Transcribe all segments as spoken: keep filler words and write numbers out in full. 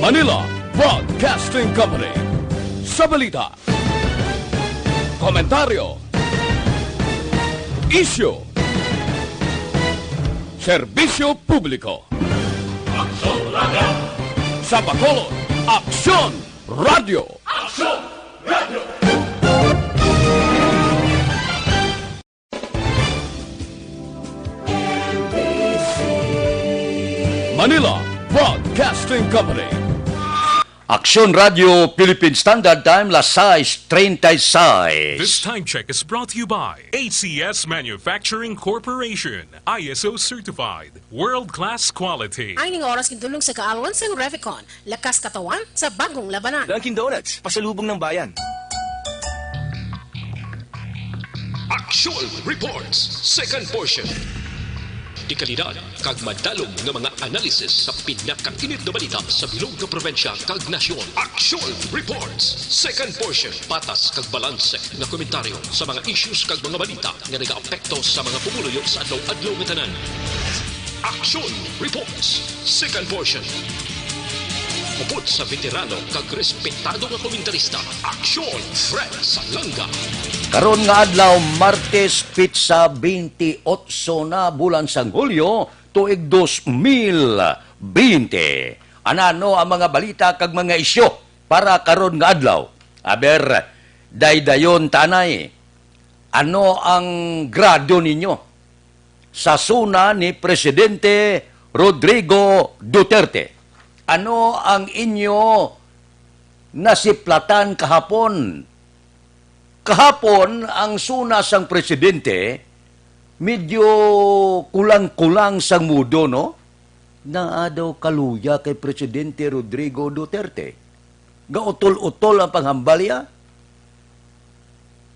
Manila Broadcasting Company. Sa balita, komentaryo, isyu, serbisyo publiko. Sa Bacolod, Aksyon Radio. Aksyon Radio. Manila Broadcasting Company. Aksyon Radio Philippine Standard Time, las sais treinta y seis. This time check is brought to you by A C S Manufacturing Corporation, I S O certified, world-class quality. Ang ining oras gindulong sa kaalwan sang Revicon, lakas katawan sa bagong labanan. Dunkin' Donuts, pasalubong ng bayan. Aksyon Reports, second portion. Dekalidad kag madalom nga mga analysis sa pinakainit nga balita sa bilog nga probinsya kag nasyon. Aksyon Reports, second portion. Patas kag balanse nga komentaryo sa mga issues kag mga balita nga nagaapekto sa mga pumuluyo sa adlaw-adlaw nga tanan. Aksyon Reports, second portion. Upod sa veterano kag respetado nga komentarista, Aksyon Fred Salanga. Karon nga adlaw, Martes, petsa twenty-eight na bulan sang Hulyo, tuig dos mil bente. Anano ang mga balita kag mga isyu para karon nga adlaw? Aber, daydayon ta anay. Ano ang grado ninyo sa SONA ni Presidente Rodrigo Duterte? Ano ang inyo nasiplatan kahapon? Kahapon, ang SONA sang presidente, medyo kulang-kulang sang mudo, no? Naa daw kaluya kay Presidente Rodrigo Duterte. Gautol-utol ang panghambal niya.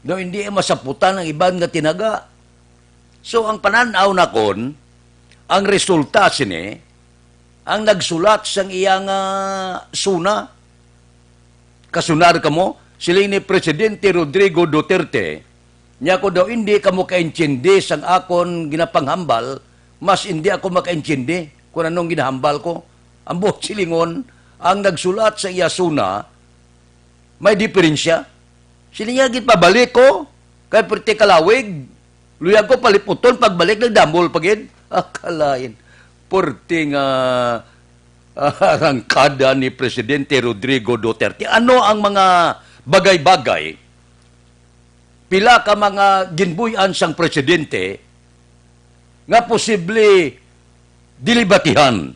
Daw hindi masaputan ang iban nga tinaga. So, ang panan-aw nakon, ang resulta sini, ang nagsulat sang iya nga SONA. Kasunar kamo, siling ni Presidente Rodrigo Duterte, niya ko daw hindi kamo kaintindi sang akon ginapanghambal, mas hindi ako makaintindi kung anong ginahambal ko. Ang buot silingon, ang nagsulat sa iya SONA, may diferensya. Sila niya gid pabalik ko, kay perti kalawig, luyag ko paliputon, pagbalik nagdambol pa gid. Akalain, perti nga ah, arangkada ni Presidente Rodrigo Duterte. Ano ang mga bagay-bagay, pila ka mga ginbuy-an sang presidente nga posible dilibatihan?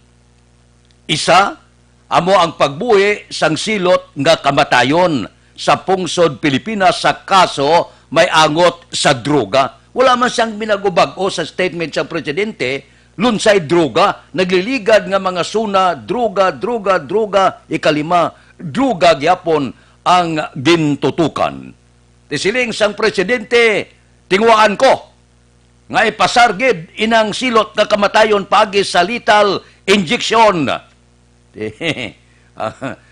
Isa, amo ang pagbuhi sang silot nga kamatayon sa pungsod Pilipinas sa kaso may angot sa droga. Wala man siyang binago-bag-o sa statement sang presidente, lunsay droga, nagliligad nga mga SONA, droga, droga, droga, ikalima, droga gyapon ang gintutukan. Tisiling sang presidente, tinguhaan ko nga ipasar gid inang silot nga kamatayon paagi sa lethal injection. Ah,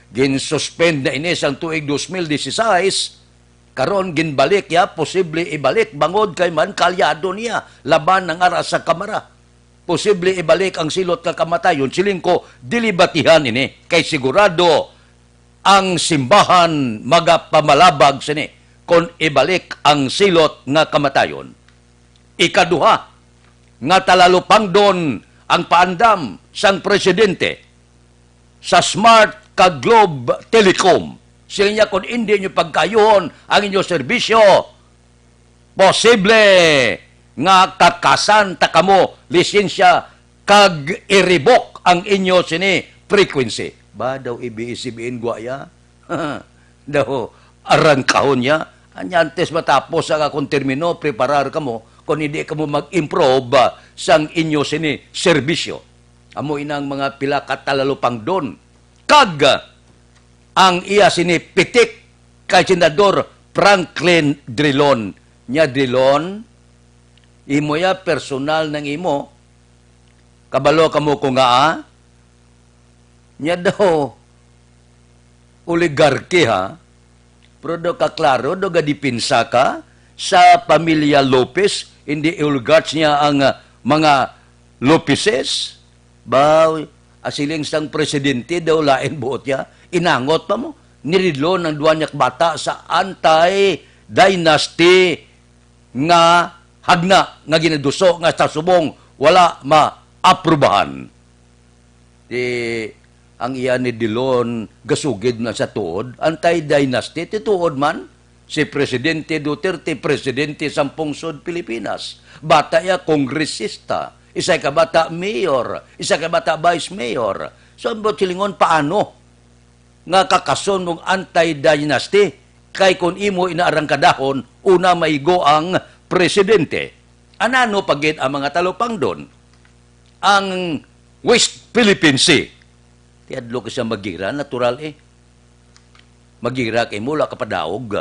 ginsuspend na ini sang tuig dos mil dieciséis, karon ginbalik ya, posible ibalik bangod kay man kaalyado niya laban ang ara sa Kamara. Posible ibalik ang silot nga kamatayon, siling ko, dili batihan ini kay sigurado ang simbahan magapamalabag sini kon ibalik ang silot nga kamatayon. Ikaduha, nga talalupangdon ang paandam sang presidente sa Smart kag Globe Telecom. Siling niya, kung hindi nyo pagkayuhon ang inyo serbisyo, posible nga kakasan ta kamo lisensya kag i-revoke ang inyo sini frequency. Ba daw A B S C B N gwa ya? Daw arangkahon niya. Anya, antes matapos ang akong termino, preparar kamo kung hindi kamo mag-improve, ah, sang inyo sini serbisyo. Amo inang mga pila ka talalupangdon. Kag ang iya sini pitik kay Senador Franklin Drilon. Nya, Drilon, imo ya personal nang imo. Kabalo kamo ko nga, ah? Nya daw, oligarki, ha? Pero do ka klaro, do gadipinsa ka sa pamilya Lopez, hindi oligarchs niya ang, ah, mga Lopezes? Baw, Ang siling sang presidente daw lain buot niya. Inangot pa mo. Ni Ridlon ang duwa niya ka bata sa anti-dynasty nga hagna nga ginaduso nga sa subong wala maaprubahan. Di ang iya ni Dilon gasugid na sa tuod, anti-dynasty, ti tuod man, si Presidente Duterte, presidente sang pungsod Pilipinas. Bata iya, kongresista. Isa ka bata, mayor. Isa ka bata, vice mayor. So, ang buot silingon, paano nga kakason mong anti-dynasty? Kay kung imo inaarangkadahon, una maigo ang presidente. Anano pa gid ang mga talupangdon? Ang West Philippine Sea. Ti hadlok ka sa magira, natural eh. Magira kay mo, wala ka padaog.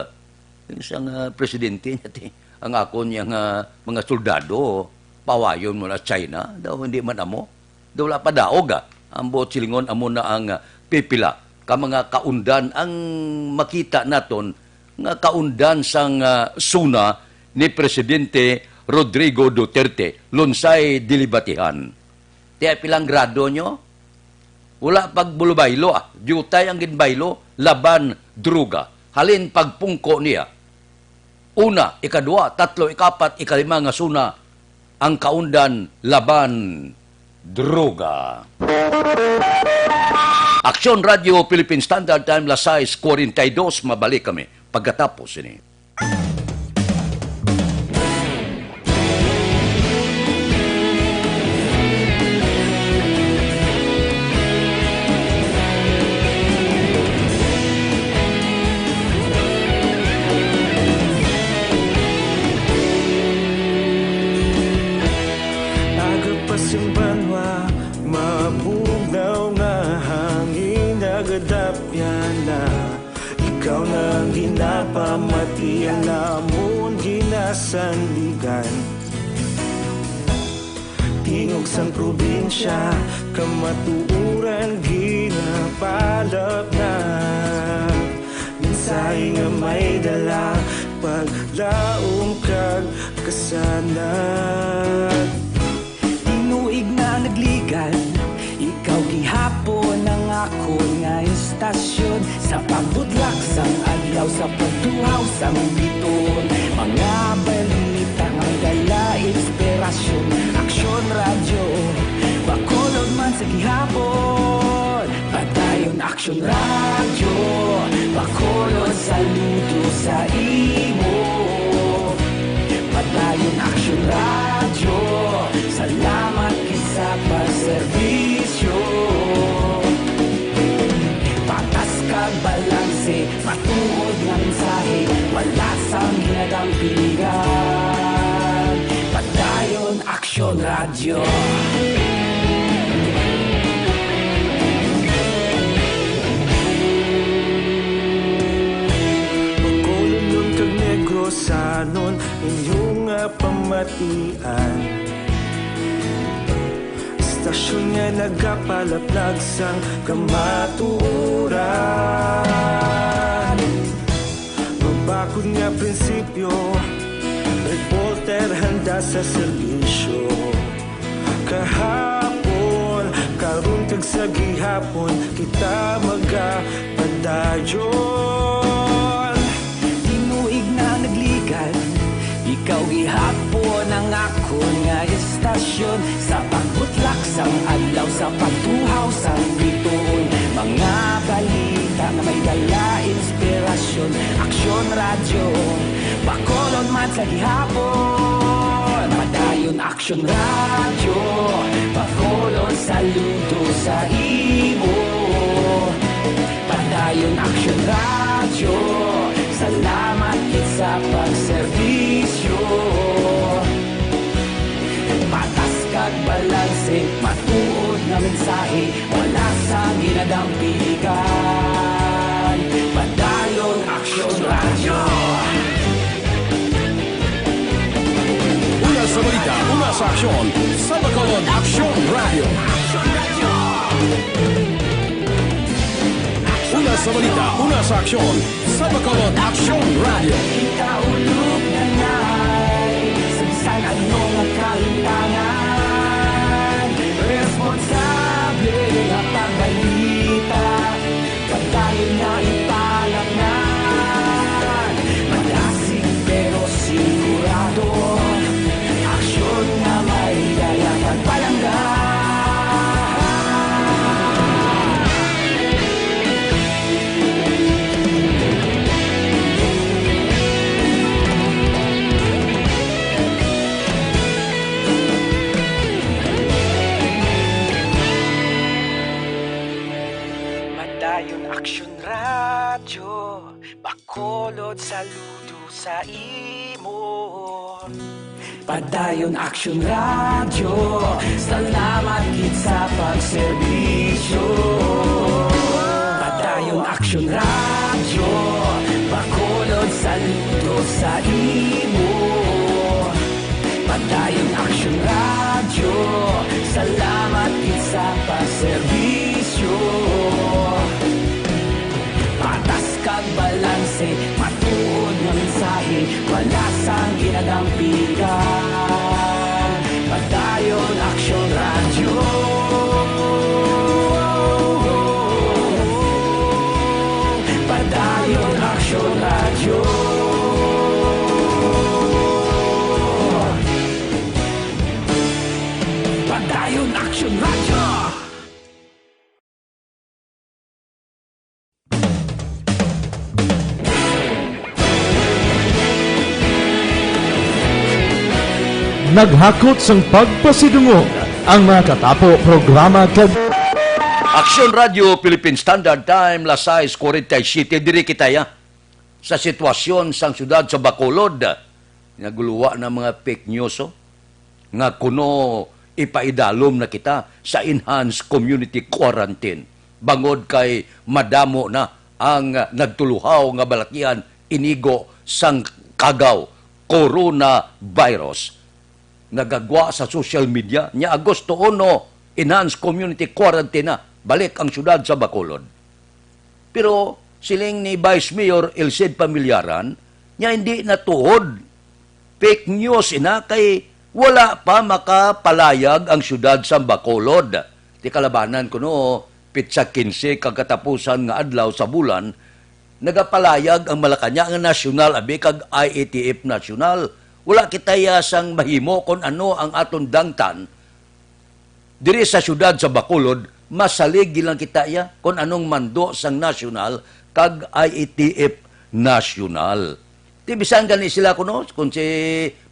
Yung isang, ah, presidente niya, ti, ang akon niya nga mga soldado, pawayon mo na China, daw hindi man amo. Daw wala padaog, ah. Ang buot silingon, amo na ang, ah, pipila ka mga kaundan ang makita naton nga kaundan sang, ah, SONA ni Presidente Rodrigo Duterte, lunsay dilibatehan. Ti pilang grado nyo? Wala pag bulubaylo, ah. Diutay ang ginbaylo, laban droga. Halin pagpungko niya. Una, ikadua, tatlo, ikapat, ikalima nga SONA ang kaundan laban droga. Aksyon Radio Philippine Standard Time, las sais cuarenta y dos. Mabalik kami pagkatapos ini. Aga pa sing banwa, mabugnaw nga hangin nagadapyan na. Ikaw na ang ginapamati, ang amon ginasandigan. Tingog sang probinsya, kamatuoran ginapalapnag. Mensahe nga may dala, paglaom kag kasanag. Tinuig na nagligan, ikaw gihapon ang akon nga istasyon. Sa pagbutlak sang adlaw, sa pagtuhaw sang bituon, mga balita nga may dala inspirasyon. Aksyon Radyo, Bacolod man sa gihapon. Padayon Aksyon Radyo, Bacolod, saludo sa imo. Padayon Aksyon Radyo, salamat gid sa pagserbisyo. Patas kag balanse, matuod nga mensahe, wala sang ginadampingan. Padayon Aksyon Radyo. Bacolodnon kag Negrosanon, inyo nga pamatian. Istasyon nga nagapalaplag sang kamatuoran. Mabakod nga prinsipyo, reporter handa sa serbisyo. Kahapon, karon kag sa gihapon, kita magapadayon. Tinuig na nagligan, ikaw gihapon ang akon nga istasyon. Sa pagbutlak sang adlaw, sa pagtuhaw sang bituon, mga balita nga may dala inspirasyon. Aksyon Radyo, Bacolod man sa gihapon. Padayon Aksyon Radyo, Bacolod, saludo sa imo. Padayon Aksyon Radyo, salamat gid sa pagserbisyo. Patas kag balanse, matuod nga mensahe, wala sang ginadampingan. Padayon Aksyon Radyo. Una sa balita, una sa aksyon, sa Bacolod Aksyon Radyo. Una sa balita, una sa aksyon, sa Bacolod Aksyon Radyo. Kita ulog na nai, sa bisan ano nga kalimtangan, responsable Action Radio, Bacolod, saludo sa imo. Padayon Action Radio, salamat gid sa pagserbisyo. Padayon Action Radio, Bacolod, saludo sa imo. Padayon Action Radio, salamat gid sa pagserbisyo. Patas kag balanse, matuod nga mensahe, wala sang ginadampigan. Padayon Action Radio. Padayon Action Radio. Padayon Action Radio. Naghakot sang pagpasidungog ang mga katapo programa kag Aksyon Radio Philippine Standard Time, las sais cuarenta y siete, diri kita ya sa sitwasyon sang siyudad sa Bacolod. Naguluwa na mga fake news, oh, nga kuno ipaidalom na kita sa enhanced community quarantine bangod kay madamo na ang nagtuluhaw nga balatian inigo sang kagaw coronavirus. Nagagwa sa social media niya, Agosto uno, enhanced community quarantine na, balik ang siyudad sa Bacolod. Pero siling ni Vice Mayor El Cid Pamillaran, niya hindi na tuod. Fake news ina kay wala pa makapalayag ang siyudad sa Bacolod. Ti kalabanan kuno, pitsa quince kag katapusan nga adlaw sa bulan, nagapalayag ang Malacañang National abi kag I A T F National. Wala kita ya sang mahimo kon ano ang aton dangtan diri sa siyudad sa Bacolod, masalig lang kita iya kon anong mando sang nasyonal kag I A T F nasyonal. Ti bisan gani sila kuno, kung si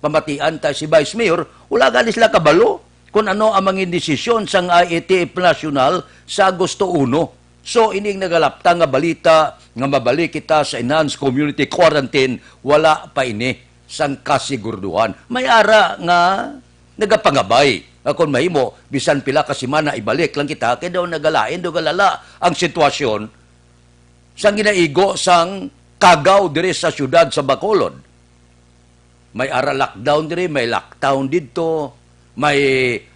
pamatian ta si Vice Mayor, wala gani sila kabalo kung ano ang mga desisyon sang I A T F nasyonal sa Agosto uno. So, ining nagalapta nga balita nga mabalik kita sa enhanced community quarantine, wala pa ini sang kasigurduhan. May ara nga nagapangabay nga kon mahimo, bisan pila ka semana ibalik lang kita, kay daw nagalain, daw galala ang sitwasyon sang ginaigo sang kagaw diri sa siyudad sa Bacolod. May ara lockdown diri, may lockdown didto, may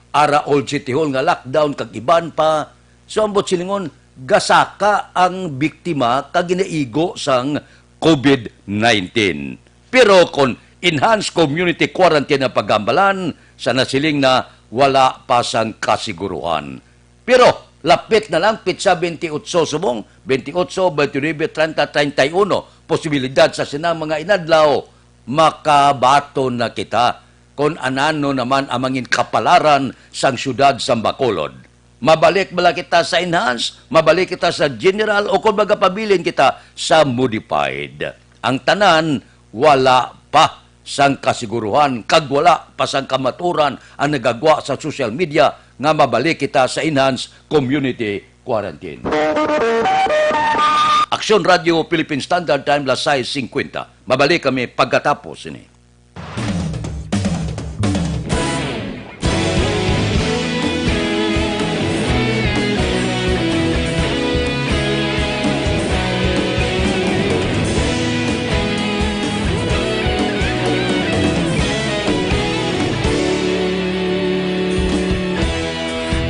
ara Old City Hall nga lockdown, kag iban pa. So, ambot silingon, gasaka ang biktima kag ginaigo sang COVID nineteen. Pero kon enhanced community quarantine ang paghambalan, sa nasiling na wala pa sang kasiguruhan. Pero lapit na lang, pitsa twenty-eight subong, twenty-eight, twenty-nine, treinta, treinta y uno, posibilidad sa sinang mga inadlaw makabaton na kita kon anano naman ang mangin kapalaran sang siyudad sang Bacolod. Mabalik bala kita sa enhance, mabalik kita sa general, o kon magapabilin kita sa modified. Ang tanan, wala pa sang kasiguruhan kag wala pa sang kamaturan ang nagagwa sa social media nga mabalik kita sa enhanced community quarantine. Aksyon Radio Philippine Standard Time, las sais cincuenta. Mabalik kami pagkatapos sini.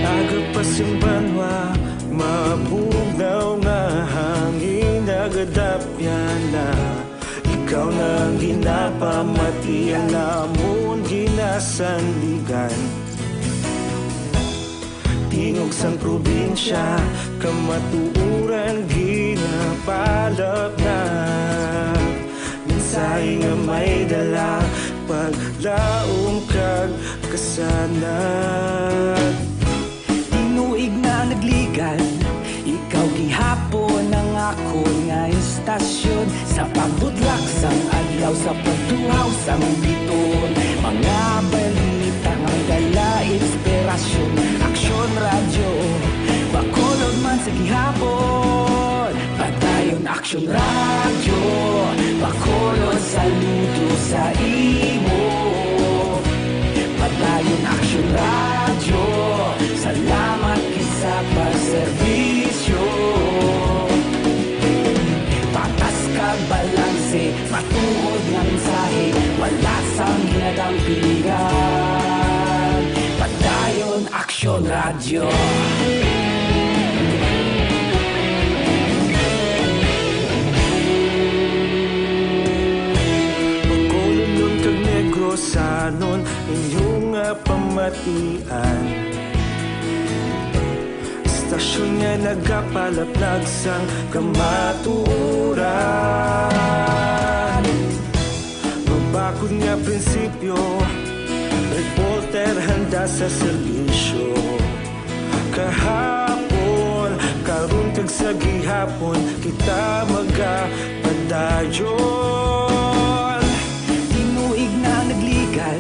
Aga pa sing banwa, mabugnaw nga hangin, nagadapyan na. Ikaw na ang ginapamati, ang amon ginasandigan. Tingog sang probinsya, kamatuoran ginapalapnag. Mensahe nga may dala, paglaom kag kasanag. Tinuig na nagligan, ikaw gihapon ang akon nga istasyon. Sa pagbutlak sang adlaw, sa pagtuhaw sang biton, mga balita nga dala inspirasyon. Aksyon Radyo, Bacolod man sa gihapon. Aksyon Radyo, Bacolod, saludo sa imo. Padayon Aksyon Radyo, salamat gid sa pagserbisyo. Patas kag balanse, matuod nga mensahe, wala sang ginadampigan. Padayon Aksyon Radyo. Bacolodnon kag Negrosanon, inyo nga pamatian. Estasyon nga nagapalaplag sang kamatuoran. Mabakod nga prinsipyo, reporter handa sa serbisyo. Kahapon, karon kag sa gihapon, kita magapadayon. Tinuig na nagligad,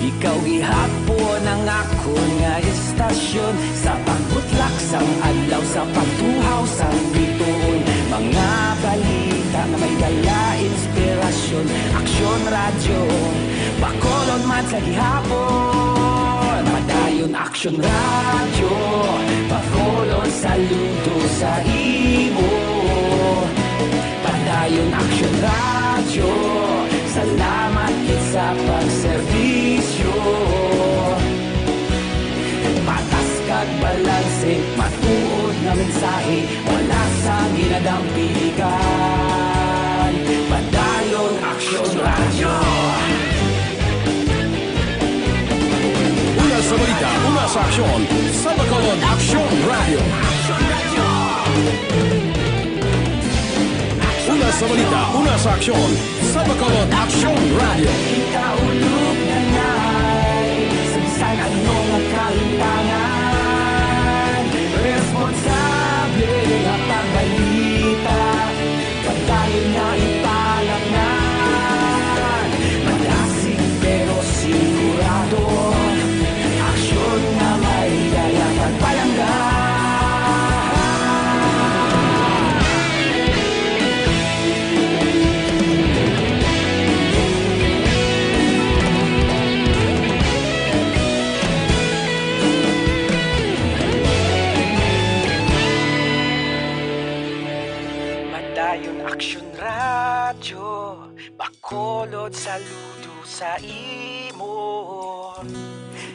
ikaw gihapon ang akon nga estasyon. Sa pagbutlak sang adlaw, sa pagtuhaw sang bituon, mga balita nga may dala inspirasyon. Aksyon Radyo, Bacolod man sa gihapon. Padayon Aksyon Radyo, Bacolod, saludo sa imo. Padayon Aksyon Radyo, salamat gid sa pagserbisyo. Patas kag balanse, matuod nga mensahe, wala sang ginadampigan. Padayon Aksyon Radyo. Una sa balita, una sa aksyon, sa Bacolod Aksyon Radyo. Una sa balita, una sa aksyon, sa Bacolod Aksyon Radyo. Ikaulog na na'y sa bisan ano nga kahimtangan. Responsable nga pagbalita, padayon nga ipalapngan. Madasig pero sigurado, aksyon nga may dala kag palangga. Padayon Aksyon Radyo, Bacolod, saludo sa imo.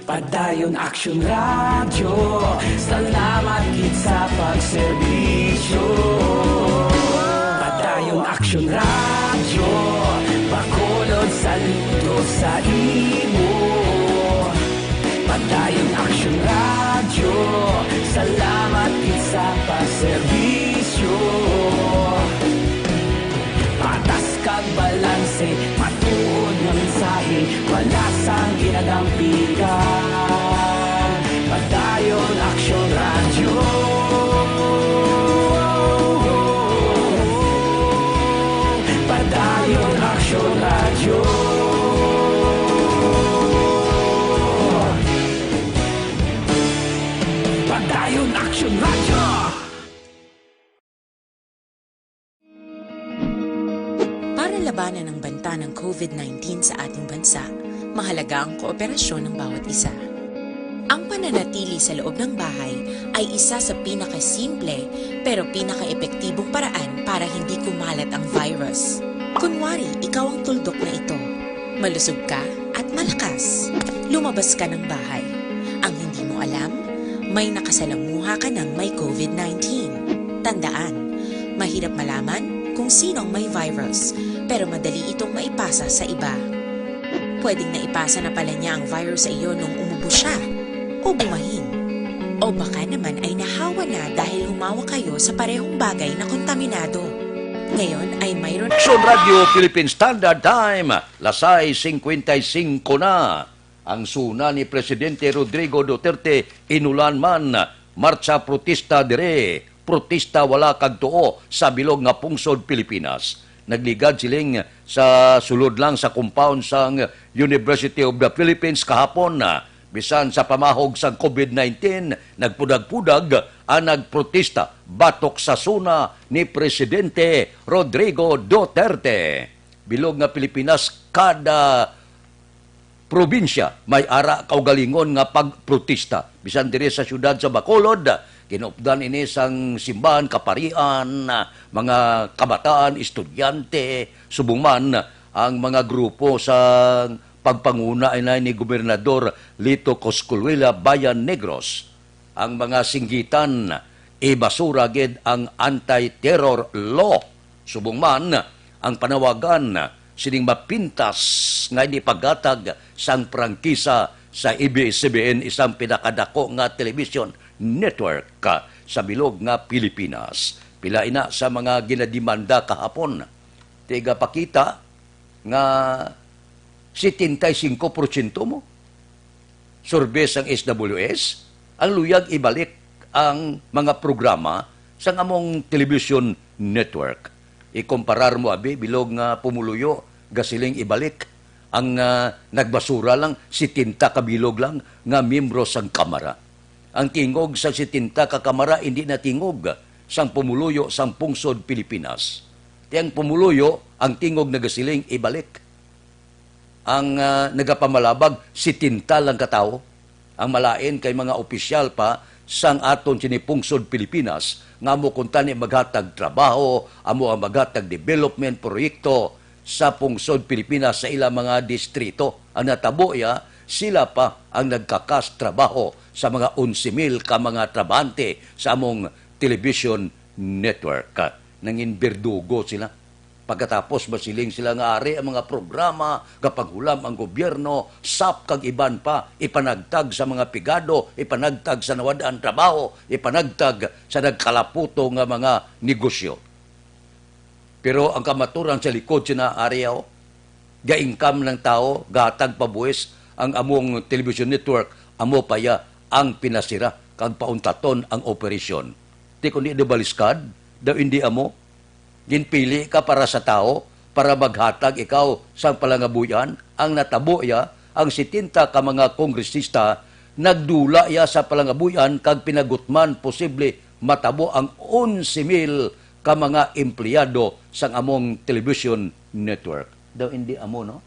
Padayon Aksyon Radyo, salamat gid sa pagserbisyo. Padayon Aksyon Radyo, Bacolod, saludo sa imo. Padayon Aksyon Radyo, salamat gid sa pagserbisyo. Patas kag balanse, matuod nga mensahe, wala sang ginadampigan. Padayon Aksyon Radyo. Padayon Aksyon Radyo. Padayon Aksyon Radyo. Para labanan ang banta ng COVID nineteen sa ating bansa, mahalaga ang kooperasyon ng bawat isa. Ang pananatili sa loob ng bahay ay isa sa pinakasimple pero pinakaepektibong paraan para hindi kumalat ang virus. Kunwari, ikaw ang tuldok na ito. Malusog ka at malakas. Lumabas ka ng bahay. Ang hindi mo alam, may nakasalamuha ka ng may COVID nineteen. Tandaan, mahirap malaman kung sino ang may virus, pero madali itong maipasa sa iba. Pwedeng naipasa na pala niya ang virus sa iyo nung umubo siya, o bumahin, o baka naman ay nahawa na dahil humawak kayo sa parehong bagay na kontaminado. Ngayon ay mayroon Aksyon Radyo Philippine Standard Time, las sais cincuenta y cinco na. Ang suna ni Presidente Rodrigo Duterte inulan man, martsa protesta dire, protesta wala kag tuo sa bilog nga pungsod Pilipinas. Nagligad siling sa sulod lang sa compound sang University of the Philippines kahapon na Bisan sa pamahog sang COVID nineteen, nagpudag-pudag ang nagprotesta batok sa SONA ni Presidente Rodrigo Duterte. Bilog nga Pilipinas, kada probinsya may ara kaugalingon nga pagprotesta. Bisan diri sa siyudad sa Bacolod, ginupdan ini sang simbahan, kaparian, mga kabataan, estudyante, subong man ang mga grupo sa pagpanguna inay ni Gobernador Lito Coscolluela, Bayan Negros. Ang mga singgitan, ibasura gid ang anti-terror law. Subong man, ang panawagan sining mapintas nga hindi paghatag sang prangkisa sa A B S C B N, isang pinakadako nga television network sa bilog nga Pilipinas. Pila ina sa mga ginademanda kahapon? Tigapakita nga setenta y cinco porsyento mo. Survey sang S W S, ang luyag ibalik ang mga programa sang among television network. Ikumparar mo, abi, bilog nga pumuluyo, gasiling ibalik ang, ah, nagbasura lang, setenta ka bilog lang nga miyembro sang Kamara. Ang tingog sa setenta ka Kamara indi na tingog sang pumuluyo sang pungsod Pilipinas. Ti ang pumuluyo, ang tingog nagasiling ibalik. Ang, ah, nagapamalabag, setenta lang ka tawo. Ang malain kay mga opisyal pa sang aton sini pungsod Pilipinas nga amo kuntani maghatag trabaho, amo ang maghatag development proyekto sa pungsod Pilipinas sa ilang mga distrito. Ang natabo iya, sila pa ang nagkakas trabaho sa mga onse mil ka mga trabahante sa among television network. Nangin berdugo sila. Pagkatapos, masiling sila nga ari ang mga programa nga paghulam ang gobyerno, sap kag iban pa, ipanagtag sa mga pigado, ipanagtag sa nawad-an trabaho, ipanagtag sa nagkalaputo nga mga negosyo. Pero ang kamaturan sa likod sina ari, oh, ga-income ng tao, gatag pabuhis ang among television network, amo pa ya ang pinasira kag pauntaton ang operasyon. Ti kundi di baliskad, daw hindi amo. Ginpili ka para sa tawo, para maghatag ikaw sang palangabuy-an. Ang natabo iya, ang setenta ka mga kongresista nagdula iya sa palangabuy-an kag pinagutman posible matabo ang onse mil ka mga empleyado sang among television network. Daw hindi amo, no?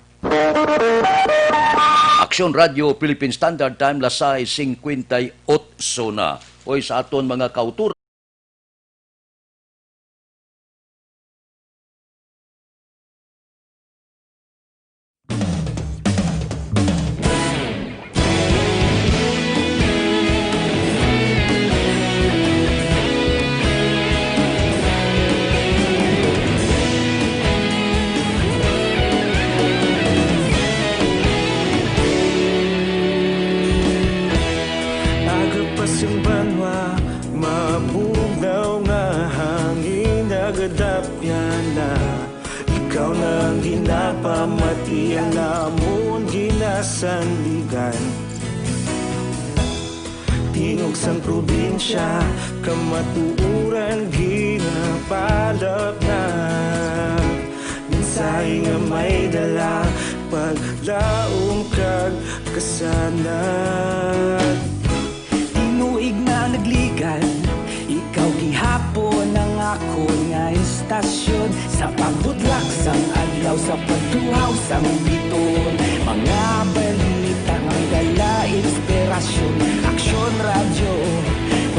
Aksyon Radio Philippine Standard Time, las sais cincuenta y ocho na. Oy, sa aton mga kauturan, Aga pa sing banwa, mabugnaw nga hangin, nagadapyan na. Ikaw na ang ginapamati, ang amon ginasandigan. Tingog sang probinsya, kamatuoran ginapalapnag. Mensahe nga may dala, paglaom kag kasanag. Tinuig na nagligan, ikaw gihapon ang akon nga istasyon. Sa pagbutlak sang adlaw, sa pagtuhaw sang biton, mga balita nga may dala inspirasyon. Aksyon Radyo,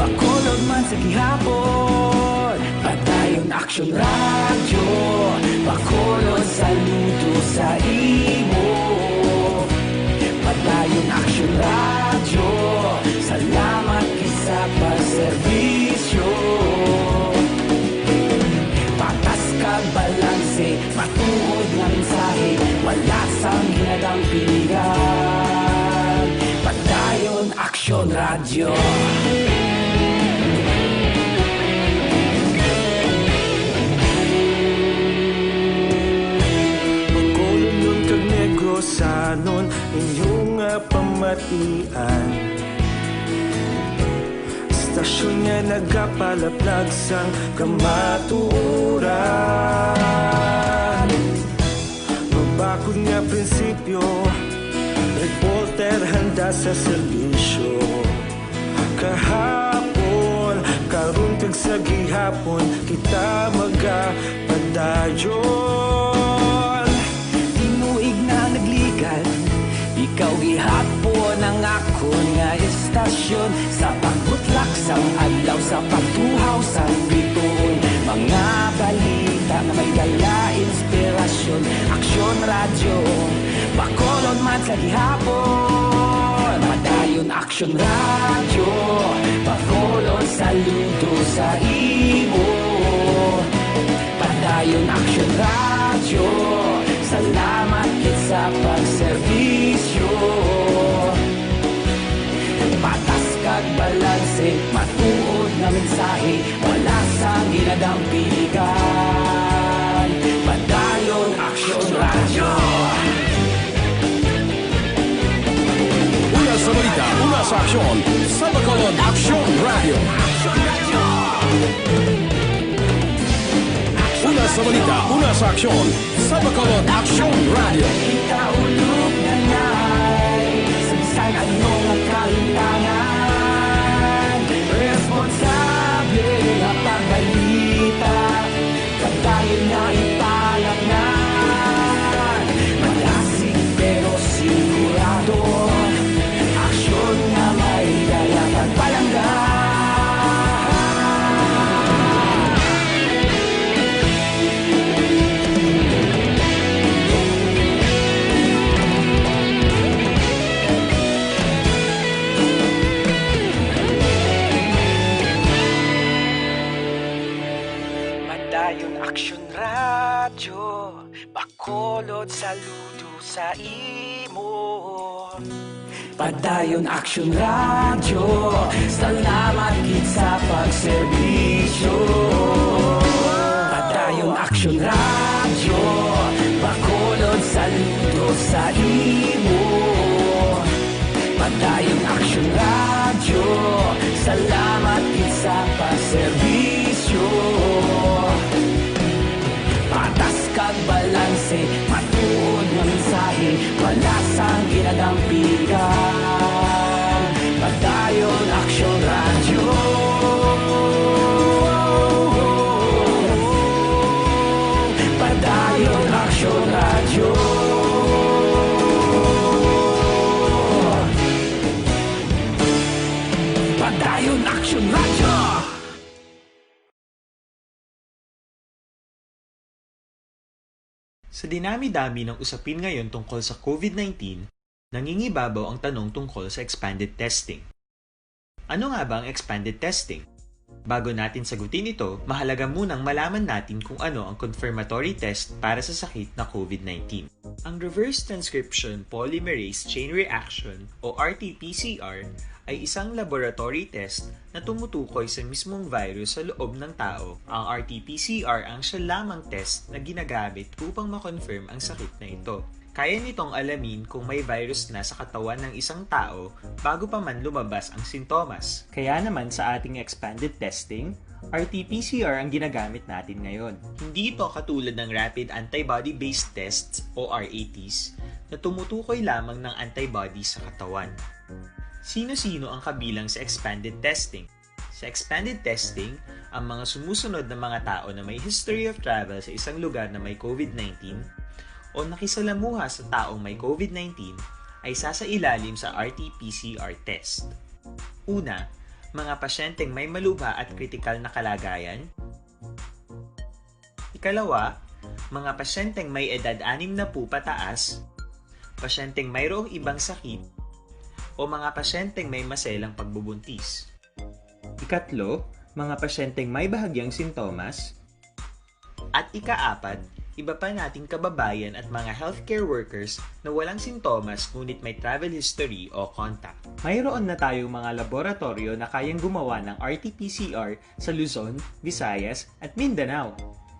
Bacolod man sa gihapon. Padayon Aksyon Radyo, Bacolod, saludo sa imo. Padayon Aksyon Radyo, salamat gid sa pagserbisyo. Patas kag balanse, matuod nga mensahe, wala sang ginadampingan. Padayon Aksyon Radyo. Bacolodnon kag Negrosanon, inyo nga pamatian. Istasyon nga nagapalaplag sang kamatuoran. Mabakod nga prinsipyo, reporte Handa sa serbisyo. Kahapon, karon kag sa gihapon, kita magapadayon. Tinuig na nagligan, ikaw gihapon ang akon nga estasyon. Sa pagbutlak sang adlaw, sa pagtuhaw sang bituon, mga balita nga may dala inspirasyon. Aksyon Radyo, Bacolod man sa gihapon. Padayon Aksyon Radyo, Bacolod, saludo sa imo. Padayon Aksyon Radyo, salamat gid sa pagserbisyo. Patas kag balanse, matuod nga mensahe, wala sang ginadampigan. Padayon Aksyon Radyo. Una sa balita, una sa aksyon, sa Bacolod Aksyon Radyo. Una sa balita, una sa aksyon, sa Bacolod Aksyon Radyo. Kita ulog na nai, sa bisan ano nga kalimtangan, responsable nga pagbalita, padayon nga ipalatnan. Malasig pero sigurado, aksyon nga may dala pagpalangga. Padayon Aksyon Radyo, Bacolod, saludo sa imo. Padayon Aksyon Radyo, salamat gid sa pagserbisyo. Padayon Aksyon Radyo, Bacolod, saludo sa imo. Padayon Aksyon Radyo, salamat gid sa pagserbisyo. Patas kag balanse, matuod nga mensahe, wala sang ginadampigan. Padayon Aksyon Radyo. Padayon Aksyon Radyo. Padayon Aksyon Radyo. Sa dinami-dami ng usapin ngayon tungkol sa COVID nineteen, nangingibabaw ang tanong tungkol sa expanded testing. Ano nga ba ang expanded testing? Bago natin sagutin ito, mahalaga munang malaman natin kung ano ang confirmatory test para sa sakit na COVID nineteen. Ang reverse transcription polymerase chain reaction o R T P C R ay isang laboratory test na tumutukoy sa mismong virus sa loob ng tao. Ang R T P C R ang siya lamang test na ginagamit upang ma-confirm ang sakit na ito. Kaya nitong alamin kung may virus na sa katawan ng isang tao bago pa man lumabas ang sintomas. Kaya naman sa ating expanded testing, R T P C R ang ginagamit natin ngayon. Hindi ito katulad ng rapid antibody-based tests o R A Ts na tumutukoy lamang ng antibody sa katawan. Sino-sino ang kabilang sa expanded testing? Sa expanded testing, ang mga sumusunod na mga tao na may history of travel sa isang lugar na may COVID nineteen o nakisalamuha sa taong may COVID nineteen ay sasailalim sa R T P C R test. Una, mga pasyenteng may malubha at kritikal na kalagayan. Ikalawa, mga pasyenteng may edad anim na po pataas, pasyenteng mayroong ibang sakit, o mga pasyenteng may maselang pagbubuntis. Ikatlo, mga pasyenteng may bahagyang sintomas. At ikaapat, iba pa nating kababayan at mga healthcare workers na walang sintomas ngunit may travel history o contact. Mayroon na tayong mga laboratoryo na kayang gumawa ng R T P C R sa Luzon, Visayas, at Mindanao.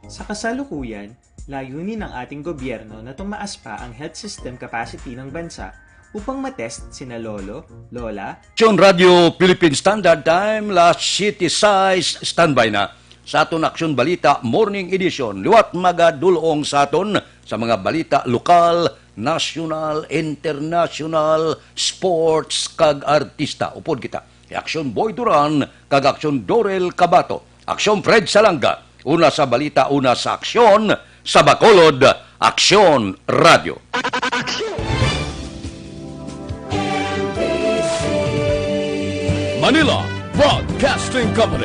Sa kasalukuyan, layunin ng ating gobyerno na tumaas pa ang health system capacity ng bansa upang matest sina lolo, lola, Aksyon Radyo Philippine Standard Time, alas siyete sais, standby na sa aton Aksyon Balita Morning Edition. Liwat magadulong sa aton sa mga balita lokal, nasyonal, internasyonal, sports, kag artista. Upod kita. Aksyon Boy Duran kag Aksyon Dorel Cabato. Aksyon Fred Salanga. Una sa balita, una sa aksyon, sa Bacolod, Aksyon Radio. Manila Broadcasting Company,